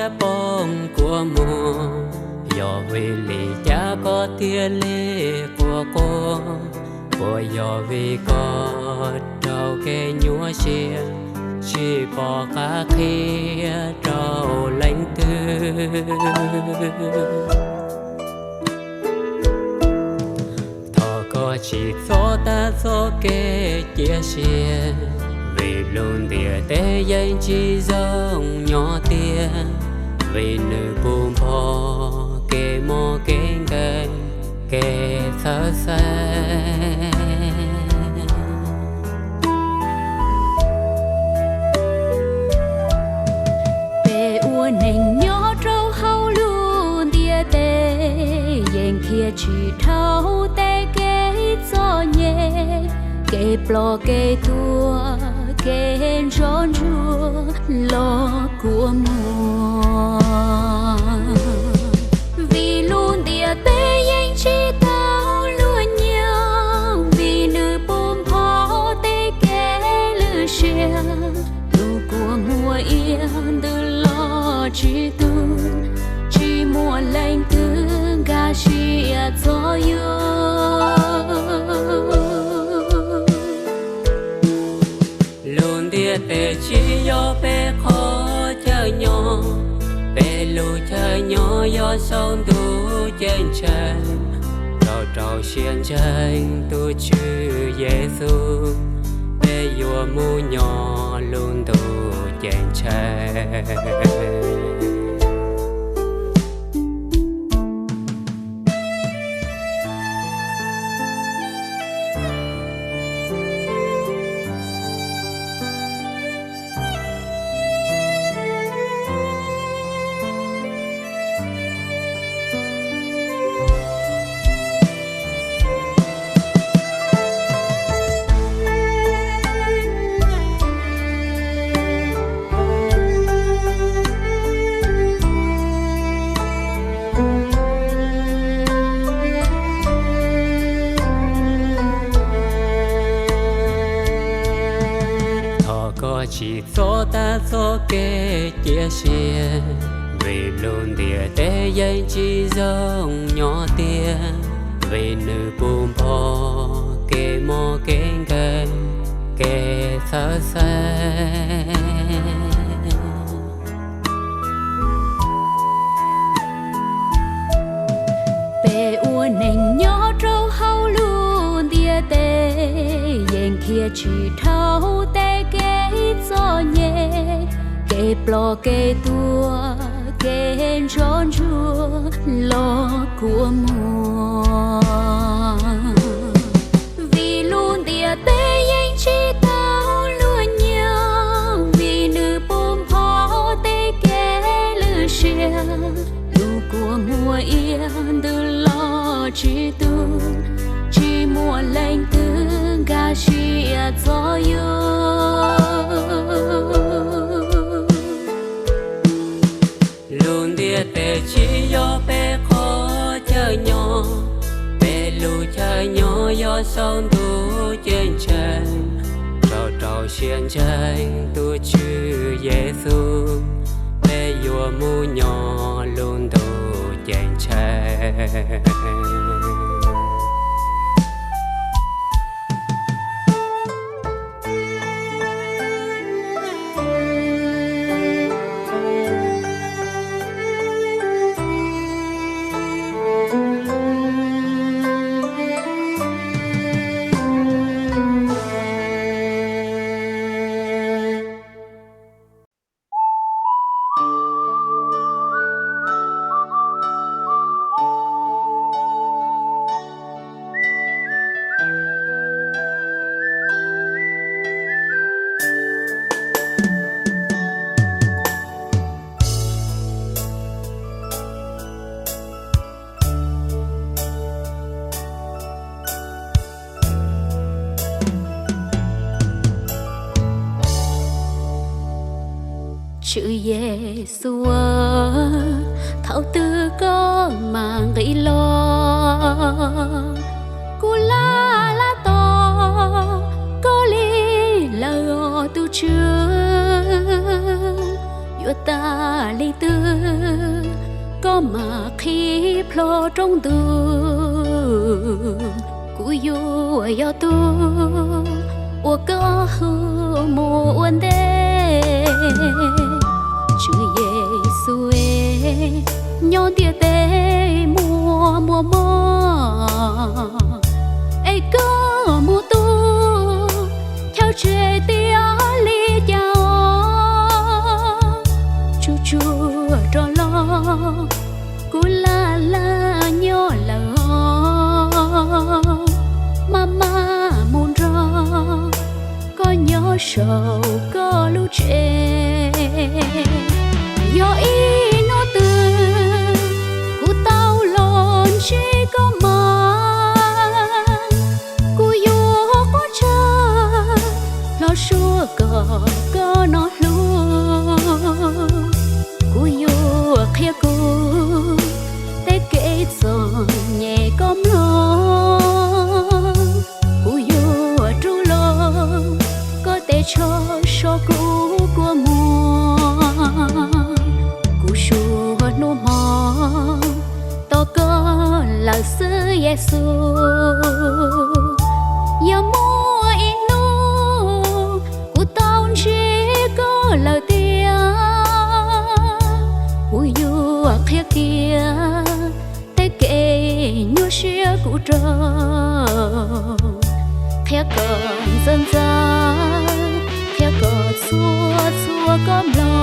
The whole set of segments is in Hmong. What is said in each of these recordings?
thiab poob kua muag, yog vim li cas koj thiaj li quaj quaj? Puas yog vim koj raug kev nyuaj siab, tsis pom qab qhia rau leej twg? Thov koj tsis txhob tab txoj kev cia siab, vim lub ntiaj teb yeej tsis zoo nyob tiag, vim nws puv npho kev mob kev nkeeg, kev txhawj xeeb. Peb ua neeg nyob rau hauv lub ntiaj teb yeej qhia tsis dhau tej kev txom nyem, kev ploj kev tuag, kev ntsoj ntsuag los kua muag. Vim lub ntiaj teb yeej tsis tau luag nyob, vim nws puv npho tej kev lwj siab, lub kua muag iab ntws los tsis tu, tsis muaj leej twg nkag siab txog yus. Lub ntiaj teb tsis yog peb qhov chaw nyob, peb lub chaw nyob yog saum ntuj ceeb tsheej. Rau rau siab ntseeg tus Tswv Yexus, peb yuav mus nyob lub ntuj ceeb tsheej. Thov koj tsis txhob tab txoj kev cia siab, vim lub ntiaj teb yeej tsis zoo nyob tiag, vim nws puv npho kev mob kev nkeeg, kev txhawj xeeb. Peb ua neeg nyob rau hauv lub ntiaj teb yeej qhia tsis dhau tej kev txom nyem, kev ploj kev tuag, kev ntsoj ntsuag los kua muag. Vim lub ntiaj teb yeej tsis tau luag nyob, vim nws puv npho tej kev lwj siab, lub kua muag iab ntws los tsis tu, tsis muaj leej twg nkag siab txog yus. Lub ntiaj teb tsis yog peb qhov chaw nyob, peb lub chaw nyob yog saum ntuj ceeb tsheej. Rau rau siab ntseeg tus Tswv Yexus, peb yuav mus nyob lub ntuj ceeb tsheej. Tswv Yexus, thaum twg koj mam nqis los, kuv laj laj tos koj li lawm os tus Tswv. Txawm tas li twg koj mam qhib plho rooj ntug, kuv yuav yog tug uas koj hu mus ua ntej. Tswv Yexus, nyob ntiaj teb muaj muaj mob, es koj mus tu chaw tsev tiag li cas os. Tsuag tsuag rov los, kuv laj laj nyob lawm os, maj maj mus nrog koj nyob saum koj lub tsev. Yog ib hnub twg kuv tau los ntsib koj mas, kuv yuav quaj tsawg los suav kom koj hnov hlub. Kuv yuav qhia kuv tej kev txom nyem koj mloog. Kuv yuav rub los koj tes tsho so kuv kua muag. Kuv suav hnub hmo tos koj lawm xwb Yexus. Yog muaj ib hnub kuv tau ntsib koj lawm tiag, kuv yuav qhia kiag tej kev nyuaj siab kuv rau, qhia kom ntxaws ntxaws, qhia kom txhua txhua koj mloog.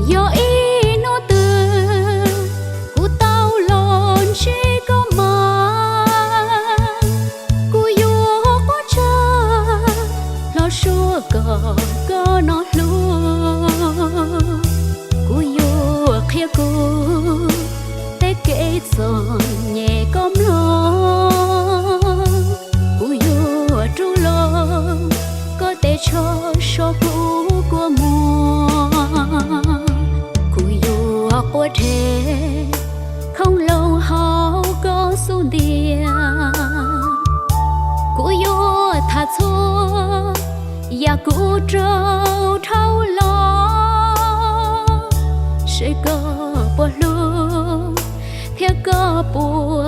Yog ib hnub twg kuv tau los ntsib koj mas, kuv yuav quaj tsawg los suav kom koj hnov hlub. Kuv yuav qhia kuv tej kev txom nyem koj mloog. Kuv yuav rub los koj tes tsho so kuv kua muag. Kuv yuav quaj rhe khoom loo hauv koj xub ntiag. Kuv yuav tham txhua yam kuv rau dhau los, seb koj puas hlub thiab koj puas